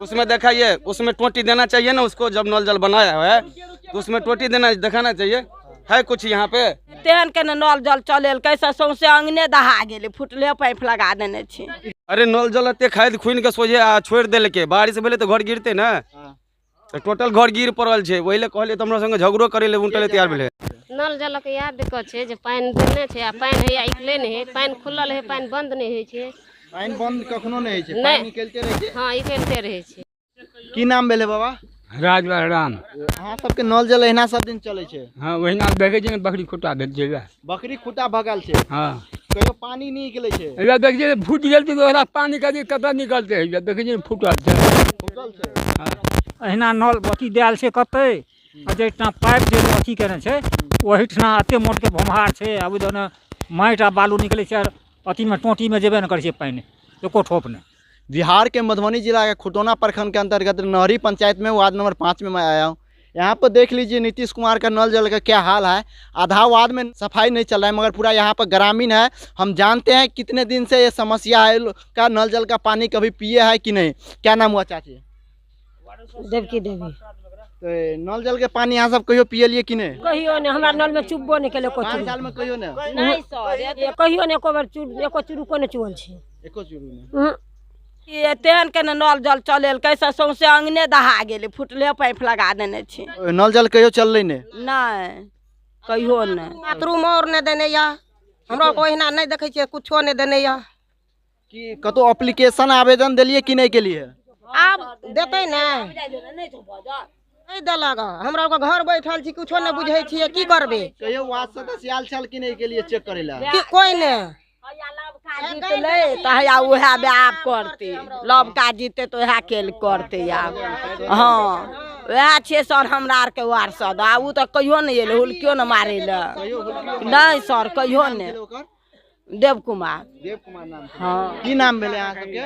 उसमें दिखाइए, उसमें टोटी देना चाहिए ना उसको, जब नल जल बनाया है तो उसमें टोटी देना दिखाना चाहिए। है कुछ यहाँ पे तेहन के नल जल चलेलकै से सौंसे अंगने दहा गेलै, फुटले पाइप लगा देने छै। अरे नल जल एते खाद खुनि के सोझे आ छोड़ि देलकै, बारिश भेलै तऽ घर गिरतै ने, तऽ टोटल घर गिर पड़ल छै। ओहि लए कहलियै तऽ हमरा संगे झगड़ो करै लए उनटले तैयार भेलै। नल जलक इएह दिक्कत छै जे पानि देने छै आ पानि हैया निकले नहि है, पानि खुलल है, पानि बंद नहि होइ छै। पानि बंद कखनो नहि होइ छै, पानि निकलते रहै छै। हाँ, निकलते रहै छै। की नाम भेलै बाबा? राजवर राम। अहाँ सबके नल जल एहिना सब दिन चलै छै? हाँ, ओहिना देखै छियै ने, बकरी खुट्टा भेल छै। बकरी खुट्टा भगल छै? हाँ। कहियो पानि नहि निकलै छै? हैया देखै छियै फूटि गेल छै, ओकरा पानि कभी कतऽ निकलतै? हैया देखै छियै फूटल छै। फूटल छै। हाँ। एहिना नल अथी देल छै कतै, आ जाहिठाम पाइप जे अथी केने छै ओहिठिना एते मोटके भोमहार छै, आ ओहि दने माटि आ बालू निकलै छै, अथीमे टोटीमे जेबे नहि करै छै पानि एको ठोप नहि। बिहार के मधुबनी जिला के खुटौना प्रखंड के अंतर्गत नहरी पंचायत में वार्ड नंबर 5 में मैं आया हूँ। यहाँ पर देख लीजिए नीतीश कुमार का नल जल का क्या हाल है। आधा वार्ड में सफाई नहीं चल रहा है, मगर पूरा यहाँ पर ग्रामीण है। हम जानते हैं कितने दिन से ये समस्या है का नल जल का पानी कभी पिए है कि नहीं। क्या नाम हुआ चाची? देवकी देवी। तो नल जल के पानी यहाँ सब कहियो पिए लिए कि नहीं? कहियो नहीं, हमरा नल में चुब्बो नहीं केले। 5 साल में कहियो नहीं? नहीं सर, कहियो नहीं, एको बेर एको चुरुको नहीं चुअल छै। एको चुरू नहीं। ये तेहन के नल जल चलेलकै से सौंसे अंगने दहा गेलै, फुटले पाइप लगा देने छै। नल जल कहियो चललै नहि? नहि, कहियो नहि। बाथरूम और नहि देने यऽ हमरा, ओहिना नहि देखै छियै, कुछो नहि देने यऽ। कि कतौ एप्लीकेशन आवेदन देलियै कि नहि केलियै? आब देतै ने, नहि देलक। हमरा घर बैठल छी, कुछो नहि बुझै छियै, की करबै? कहियो वार्ड सदस्य आयल छल कि नहि केलियै चेक करै लए? कि कोइ नहि। जीतलै तऽ हैया उएह आब करतै, लबका जीतै तऽ उएह खेल करतै आब। हाँ, उएह छियै सर हमरा आरके वार्ड सदस्य। आ ओ तऽ कहियो नहि एलै, हुलकियो नहि मारै लए। नहि सर, कहियो नहि। देव कुमार। देव कुमार नाम। हाँ। की नाम भेलै अहाँ सबके?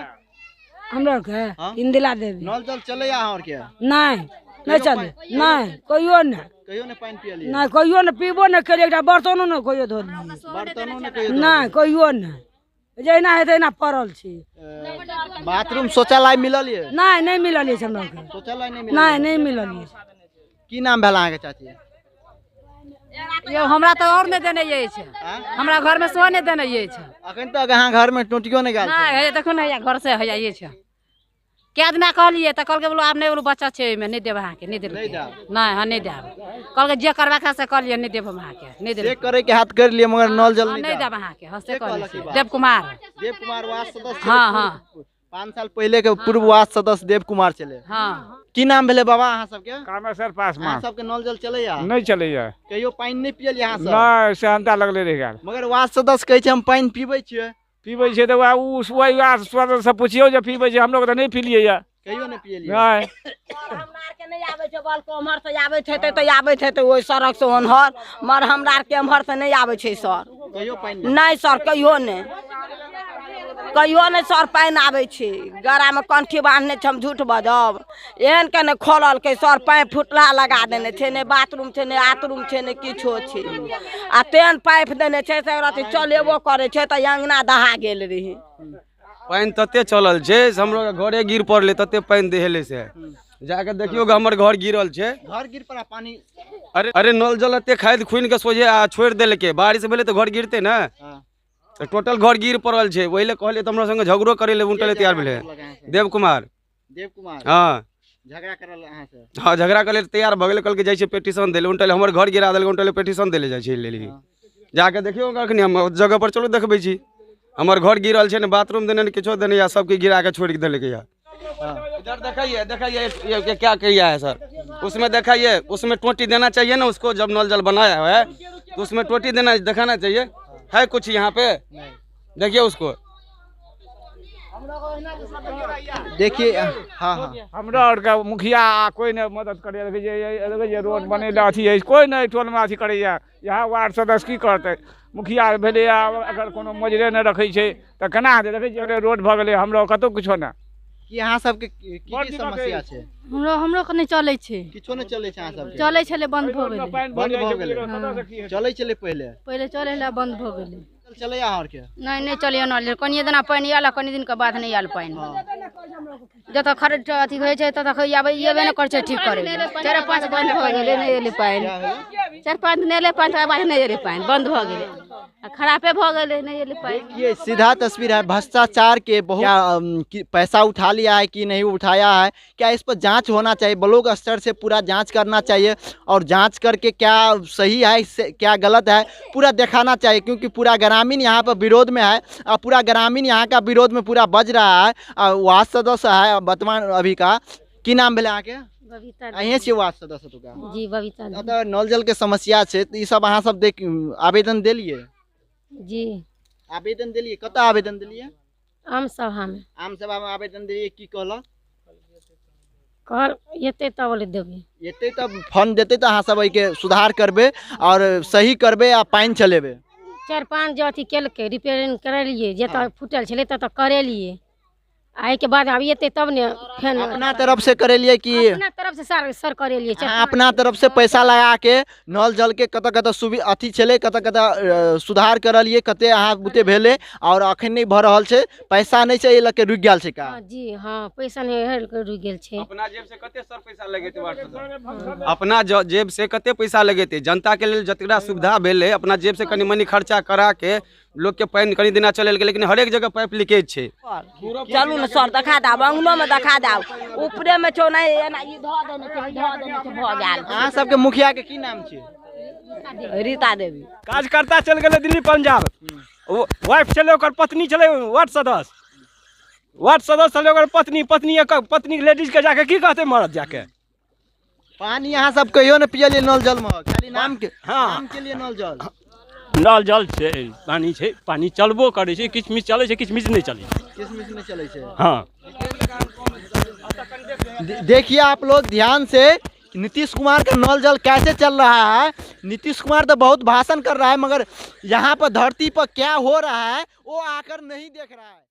हमरा के इंदिरा देवी। नल जल चलैया अहाँ आरके? नहि, नहि चलै, नहि, कहियो नहि। कहियो नहि पानि पियलियै? नहि, कहियो नहि, पीबो नहि केलियै, एकटा बर्तनो नहि कहियो धोलियै। बर्तनो नहि कहियो? नहि, कहियो नहि, जहिना हेतै तहिना पड़ल छी। बाथरूम शौचालय मिलल ये? नहि, नहि मिलल अछि हमरा के। शौचालय नहि मिलल? नहि, नहि मिलल अछि। की नाम भेल अहाँके चाची? यौ हमरा तऽ और नहि देने अछि, हमरा घर में सेहो नहि देने अछि। अखन तक अहाँ घर में टोटियो नहि गेल? नहि, हे देखो ने, घर से हैया अछि। कए दिना कहलियै तऽ कहलकै बोलो आब नहि, बोलो बच्चा छै ओहिमे, नहि देब अहाँके, नहि देब। नहि, हाँ, नहि देब। कहलकै जे करबाक है से कऽ लिअ, नहि देब हम अहाँके, नहि देब। से करे के हाथ कर लिअ, मगर नल जल नहि देब अहाँके। हाँ, से कहलियै। देव कुमार। देव कुमार वार्ड सदस्य। हाँ हाँ, 5 साल पहले के पूर्व वार्ड सदस्य देव कुमार छलै। हाँ। की नाम भेलै बाबा अहाँ सबके? कामेश्वर पासवान। अहाँ सबके नल जल चलैया? नहि चलैया। कहियो पानि नहि पियलियै अहाँ सब? नहि, सेहनता लगले रहि गेल। मगर वार्ड सदस्य कहै छै हम पानि पीबै छियै। पीबै छै तऽ ओ वही वार्ड सदस्य से पुछियौ जे पीबै छै, हमलोग तऽ नहि पीलियै यऽ। कहियो नहि पियलियै? नहि। हमरा आरके नहि आबै छै, बलको ओम्हर से आबैत हेतै तऽ आबैत हेतै ओहि सड़क से ओन्हर, मगर हमरा आरके एम्हर से नहि आबै छै सर। कहियो पानि नहि सर, कहियो नहि, कहियो नहि सर पानि आबै छै। गरामे कंठी बान्हने छै, हम झूठ बजब? एहन के नहि खोललकै सर, पाइप फुटला लगा देने छै, नहि बाथरूम छै, नहि आथरूम छै, नहि किछो छै। आ तेहन पाइप देने छै से अथी चलेबो करै छै तऽ अङ्गना दहा गेल रही। पानि तते चलल छै से हमरो घरे गिर पड़लै, तते पानि देहेलै से। जाके देखियौ हमर घर गिरल छै। घर गिर पड़ा पानि? अरे अरे नल जल एते खाद खुनि के सोझे आ छोड़ि देलकै, बारिश भेलै तऽ घर गिरतै ने, तऽ टोटल घर गिर पड़ल छै। ओहि लए कहलियै तऽ हमरा संगे झगड़ो करै लए उनटले तैयार भेलै। देव कुमार। देव कुमार। हाँ। झगड़ा करल अहाँ से? हाँ, झगड़ा करै लए तैयार भऽ गेलै, कहलकै जाइ छै पिटीशन दै लए। उनटले हमर घर गिरा देलकै, उनटले पिटीशन दै लए जाइ छै लेली। जाके देखियौ अखनी हम जगह पर चलू देखबै छी, हमर घर गिरल छै, ने बाथरूम देने ने किछो देने, या सबके गिरा के छोड़ि देलकै। या इधर दिखाइए, दिखाइए ये क्या किया है सर। उसमें दिखाइए, उसमें टोटी देना चाहिए ना उसको, जब नल जल बनाया है तो उसमें टोटी देना दिखाना चाहिए। है कुछ यहाँ पे? देखिए उसको, देखिए। हाँ हाँ। हमरा आरके मुखिया कोइ नहि मदद करैया। देखै छियै रोड बनेला अथी अछि, कोइ नहि टोलमे अथी करैया। इएह वार्ड सदस्य की करतै? मुखिया भेलैया, अगर कोनो मजरे नहि रखै छै तऽ केना हेतै? देखै छियै रोड भऽ गेलै, हमरो कतहु किछो नहि। की अहाँ सबके की की समस्या छै? हमरो के नहि चलै छै। किछो नहि चलै छै अहाँ सबके? चलै छलै, बंद भऽ गेलै। बंद भऽ गेलै? चलै छलै पहिले? पहिले चलै छलै, बंद भऽ गेलै। चलैया अहाँ आरके? नहि, नहि चलैया नल जल। कनिये दिना पानि आयल, कनि दिनके बाद नहि आयल पानि। जतऽ खरीद अथी होइ छै ततऽ आबै एबे नहि करै छै ठीक करै लए। 4-5 बन्द भऽ गेलै, नहि एलै पानि। 4-5 दिन एलै पानि, तकर बाद नहि एलै पानि, बन्द भऽ गेलै आ खरापे भऽ गेलै, नहि एलै पानि। ये सीधा तस्वीर है भ्रष्टाचार के। बहुत क्या, कि पैसा उठा लिया है कि नहीं उठाया है, क्या इस पर जांच होना चाहिए? ब्लॉक स्तर से पूरा जांच करना चाहिए और जांच करके क्या सही है इससे क्या गलत है पूरा दिखाना चाहिए, क्योंकि पूरा ग्रामीण यहाँ पर विरोध में है और पूरा ग्रामीण यहाँ का विरोध में पूरा बज रहा है। और वार्ड सदस्य है वर्तमान अभी का, की नाम भेलै अहाँके? बबीता। अहें छियै वार्ड सदस्य तुका? जी, बबीता। तऽ नल जल के समस्या छै तऽ ई सब अहाँ सब देख आवेदन देलियै? जी। आवेदन देलियै? कतऽ आवेदन देलियै? आम सभामे। आम सभामे आवेदन देलियै, की कहलक? कहल एतै तब बोले देबै। एतै तब फंड देतै तऽ अहाँ सब एहिके सुधार करबै आओर सही करबै आ पानि चलेबै। 4-5 जे अथी केलकै, रिपेयरिंग करेलियै, जतऽ फूटल छलै ततऽ करेलियै आ एहिके बाद आब एतै तब ने फेर। अपना तरफ से करेलियै कि? अपना तरफ से सर सर करेलियै। अहाँ अपना तरफ से पैसा लगा के नल जल के कतऽ कतऽ सुवि अथी छलै, कतऽ कतऽ सुधार करलियै, कते अहाँ बुते भेलै आओर अखन नहि भऽ रहल छै, पैसा नहि छै, एहि लऽ के रुकि गेल छै काम? हँ जी हँ, पैसा नहि हेल के रुकि गेल छै। अपना जेब से कते सर पैसा लगेतै वार्ड सदस्य? अपना जेब से कते पैसा लगेतै? जनता के लेल जतरा सुविधा भेलै, अपना जेब से कनि मनि खर्चा करा के लोक के पानि कनि दिना चलेलकै, लेकिन हरेक जगह पाइप लीकेज छै। चलू ने सर, देखा दाब, अंगनोमे देखा दाब, ऊपरेमे छौ। नहि एना ई धऽ देने छै, धऽ देने छै, भऽ गेल। अहाँ सबके मुखिया के की नाम छै? रीता देवी। कार्यकर्ता चलि गेलै दिल्ली पंजाब, वाइफ छलै ओकर, पत्नी छलै वार्ड सदस्य, वार्ड सदस्य छलै ओकर पत्नी। पत्नी पत्नी लेडीजके जाके की कहतै मरद जाके? पानी अहाँ सब कहियो ने पियलियै नल जल मे, खाली नाम के? हाँ। नाम के लिए नल जल। नल जल छै, पानी छै, पानी चलबो करै छै, किछु मिच चलै छै, किछु मिच नहि चलै छै। किशमिश नहि चलै छै। हँ। देखिए आप लोग ध्यान से, नीतीश कुमार का नल जल कैसे चल रहा है। नीतीश कुमार तो बहुत भाषण कर रहा है, मगर यहाँ पर धरती पर क्या हो रहा है वो आकर नहीं देख रहा है।